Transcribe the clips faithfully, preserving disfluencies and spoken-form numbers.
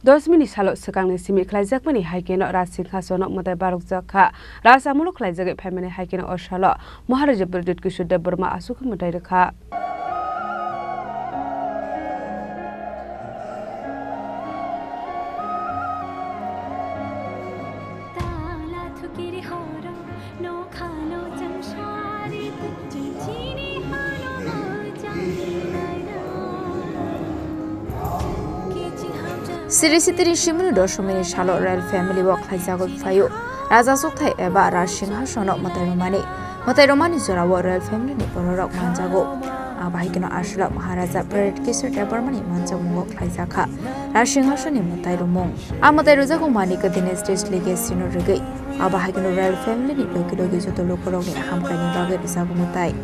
Dosmini salo swkangni simi khlaijakmani hai kheno Raj Singhasono mwtai barokjak kha. Raj amolo khlaijagwi phaimani hai kheno o salo Maharaja Pradyut Kishore Debbarma aswk mwtai rwkha. Sri Sitini simini dosomini salo royal family o khlaijagwi phaio. Raja sukthai eba Raj Singhasono mwtai rwmani. Mwtai rwmani jorao royal family ni bororok manjago. Abo hai kheno aswlak Maharaja Pradyut Kishore Debbarmani manjakmungo khlaijakha Raj Singhasonni mwtai rwmung. A mwtai rwjago Manik Dynasty legacy no rwgwi. Abo hai kheno royal family ni logi logi joto lukurokni hamkraini bagwi rwjago mwtai.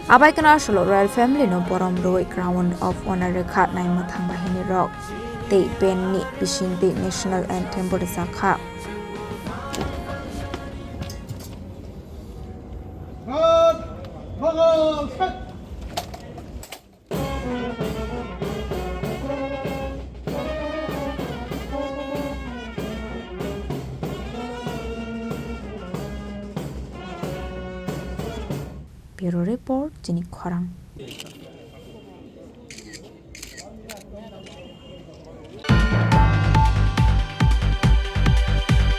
Abai kheno asolo royal family no borom rwui Crown of Honor rwkha naimwthang bahini rok tei band ni bising tei national anthem bo rwjakha. Bureau Report, Chini Khorang.